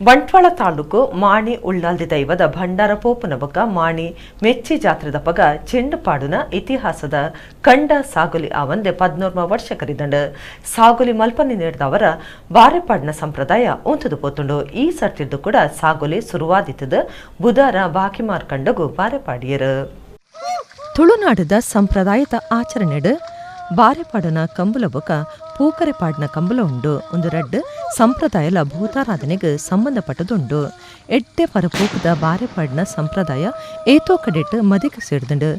ಬಂಟ್ವಾಳ ತಾಲೂಕು ಮಾಣಿ ಉಳ್ಳಾಲ್ದಿ ದೈವದ ಭಂಡಾರ ಪೋಪುನ ಬೊಕ್ಕ ಮಾಣಿ ಮೆಚ್ಚಿ ಜಾತ್ರೆದ ಪಗ ಚೆಂಡು ಪಾಡುನ ಇತಿಹಾಸದ ಕಂಡ ಸಾಗುಲಿ ಆವಂದೆ 14 ವರ್ಷ ಕರಿದಂಡು ಸಾಗುಲಿ ಮಲ್ಪನೆ ನೀಡಿದವರ ಬಾರೆಪಾಡಿನ ಸಂಪ್ರದಾಯ ಉಂತುದು ಪೋತುಂಡು. ಈ ಸರ್ತಿದ್ದು ಕೂಡ ಸಾಗುಲಿ ಸುರುವಾದಿತ್ತದ ಬುಧಾರ ಬಾಕಿಮಾರ್ ಕಂಡಗು ಬಾರೆಪಾಡಿಯರು. ತುಳುನಾಡದ ಸಂಪ್ರದಾಯದ ಆಚರಣೆಡು ಬಾರೆಪಾಡನ ಕಂಬುಲ ಬೊಕ ಪೂಕರೆ ಪಾಡಿನ ಕಂಬುಲ ಉಂಡು. ಒಂದು ರಡ್ಡು ಸಂಪ್ರದಾಯಲ ಭೂತಾರಾಧನೆಗೆ ಸಂಬಂಧಪಟ್ಟದುಂಡು. ಎಡ್ಡೆ ಪರಪೂಕದ ಬಾರೆಪಾಡಿನ ಸಂಪ್ರದಾಯ ಏತೋ ಕಡೆಟ್ ಮದಿಗೆ ಸೇರ್ದುಂಡು.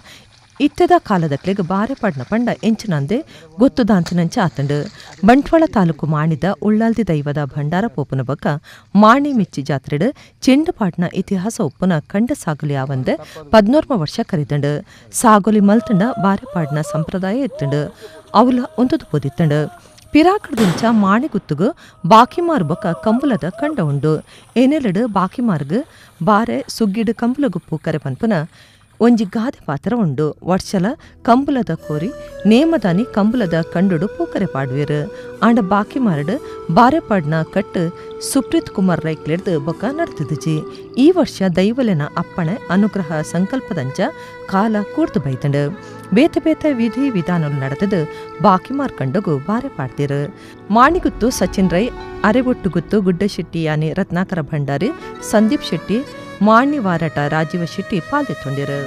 ಇತ್ತೆದ ಕಾಲದಕ್ಲೆಗ್ ಬಾರೆಪಾಡಿನ ಪಂಡ ಎಂಚಿನಂದೆ ಗೊತ್ತುದಾಂಚಿನಂಚ ಆತಂಡು. ಬಂಟ್ವಾಳ ತಾಲೂಕು ಮಾಣಿದ ಉಳ್ಳಾಲ್ದಿ ದೈವದ ಭಂಡಾರ ಪೋಪುನ ಬೊಕ್ಕ ಮಾಣಿ ಮೆಚ್ಚಿ ಜಾತ್ರೆಡ್ ಚೆಂಡು ಪಾಡಿನ ಇತಿಹಾಸ ಒಪ್ಪುನ ಕಂಡ ಸಾಗುಲಿ ಆವಂದೆ 14 ವರ್ಷ ಕರಿದಂಡು. ಸಾಗುಲಿ ಮಲ್ತಂಡ ಬಾರೆಪಾಡಿನ ಸಂಪ್ರದಾಯ ಇತ್ತಂಡು, ಅವಲ ಒಂದದು ಪೋದಿತ್ತಂಡು. ಪಿರಾಕಡ್ದಿಂಚ ಮಾಣಿಗುತ್ತುಗು ಬಾಕಿಮಾರ್ ಬೊಕ್ಕ ಕಂಬುಲದ ಕಂಡ ಉಂಡು. ಏನೆಲಡು ಬಾಕಿಮಾರ್ಗ್ ಬಾರೆ ಸುಗ್ಗಿಡು ಕಂಬುಲಗು ಪೂಕರೆ ಪನ್ಪುನ ಒಂಜಿ ಗಾದೆ ಪಾತ್ರ ಉಂಡು. ವರ್ಷಲ ಕಂಬುಲದ ಕೋರಿ ನೇಮದಾನಿ ಕಂಬುಲದ ಕಂಡುಡು ಪೂಕರೆ ಪಾಡುವೆರು. ಆಂಡ ಬಾಕಿಮಾರ್ಡ್ ಬಾರೆಪಾಡ್ನ ಕಟ್ಟು ಸುಪ್ರೀತ್ ಕುಮಾರ್ ರೈಕ್ಲೆಡ್ದು ಬೊಕ್ಕ ನಡ್ತಿದ್ಜಿ. ಈ ವರ್ಷ ದೈವಲೆನ ಅಪ್ಪಣೆ ಅನುಗ್ರಹ ಸಂಕಲ್ಪದಂಚ ಕಾಲ ಕೂರ್ದು ಬೈತಂಡು. ಬೇತೆ ಬೇತೆ ವಿಧಿ ವಿಧಾನಲು ನಡೆದದು ಬಾಕಿಮಾರ್ ಕಂಡಗು ಬಾರೆ ಪಾಡ್ದಿರು. ಮಾಣಿಗುತ್ತು ಸಚಿನ್ ರೈ, ಅರೆಬೊಟ್ಟುಗುತ್ತು ಗುಡ್ಡಶೆಟ್ಟಿ ಯಾನಿ ರತ್ನಾಕರ ಭಂಡಾರಿ, ಸಂದೀಪ್ ಶೆಟ್ಟಿ, ಮಾಣಿ ವಾರಟ ರಾಜೀವ ಶೆಟ್ಟಿ ಪಾಲ್ದೆತ್ತೊಂಡಿರು.